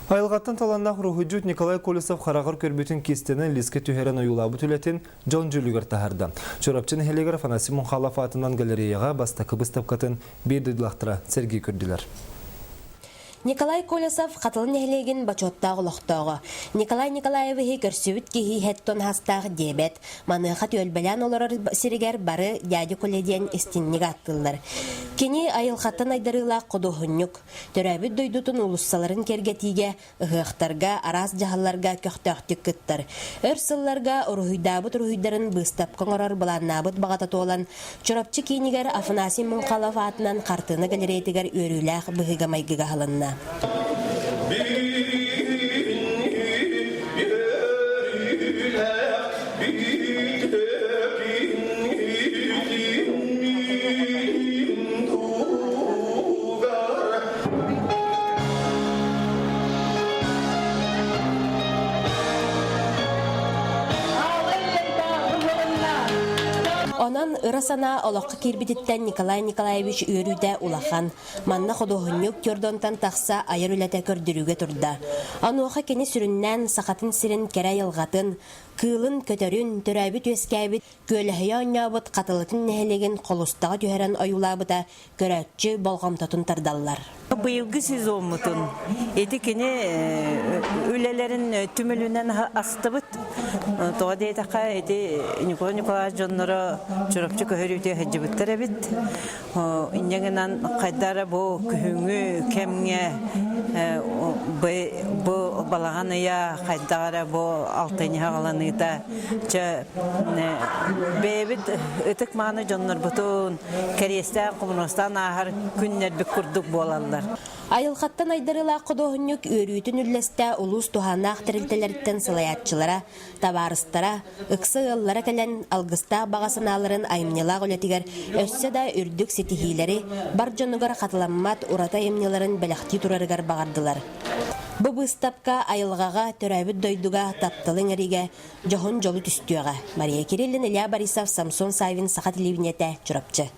Айылҕаттан талааннаах уруһуйдьут Николай Колесов хараҕар көрбүтүн кистэнэн лискэ түһэрэн ойуулаабыт үлэтин дьон дьүүлүгэр таһаарда. Чурапчы нэһилиэгэр Афанасий Мунхалов аатынан галереяҕа бастакы быыстапкатын биир дойдулаахтара сэргии көрдүлэр. Николай Колесов Хатылы нэһилиэгин бочуоттаах олохтооҕо. Николай Николаевиһы көрсүбүт киһи иһэттэн хастаах диэбэт. Маныаха түөлбэлээн олорор сиригэр бары дядя Коля диэн истинник ааттыыллар. Кини айылҕаттан айдарыылаах худуоһунньук. Төрөөбүт дойдутун уулуссаларын киэргэтиигэ, ыһыахтарга, араас дьаһалларга көхтөөхтүк кыттар. Өр сылларга уруһуйдаабыт уруһуйдарын быыстапка оҥорор былааннаабыт баҕата туолан, Чурапчы киинигэр Афанасий Муҥхалов аатынан хартыына галереятыгар үөрүүлээх быһыыга-майгыга аһылынна. Онон ыра санаа олоххо киирбититтэн Николай Николаевич үөрүүтэ улахан. Манна худуоһунньук Тюрдонтан тахса айар үлэтэ көрдөрүүгэ турда. Онуоха кини сүрүннээн Сахатын сирин кэрэ айылҕатын, кыылын, көтөрүн, төрөөбүт-үөскээбит Күөлэһийэ оонньообут Хатылытын нэһилиэгин холустаҕа түһэрэн ойуулаабыта көрөөччү болҕомтотун тардаллар. Быйылгы сезоммутун ити кини үлэлэрин түмүлүнэн астыбыт. Тоҕо диэтэххэ ити Николай Николаевич дьонноро Чурапчы көһөрүүтүгэр сылдьыбыттар эбит. Инньэ гынан хайда эрэ бу күһүҥҥү кэмҥэ бу балаҕан ыйа хайдах эрэ бу алтынньы саҕаланыыта чэ бэйэбит ытык-мааны дьоннорбутун кэриэстээн хомунуостаан ааһар күннэрбит курдук буолаллар. Айылҕаттан айдарыылаах худуоһунньук үөрүүтүн үллэстэ улуус туһааннаах тэрилтэлэриттэн салайааччылара, табаарыстара, ыкса ыаллара кэлэн алгыстаах баҕа санааларын айымньылаах үлэтигэр өссө да үрдүк ситиһиилэри, бар дьонугар хатыламмат ураты айымньыларын бэлэхтии турарыгар баҕардылар. Бу быыстапка айылҕаҕа, төрөөбүт дойдуга тапталы иҥэриигэ дьоһун дьолу түстүөҕэ. Мария Кириллин, Илья Борисов, Самсон Савин, Саха телевидениетэ, Чурапчы.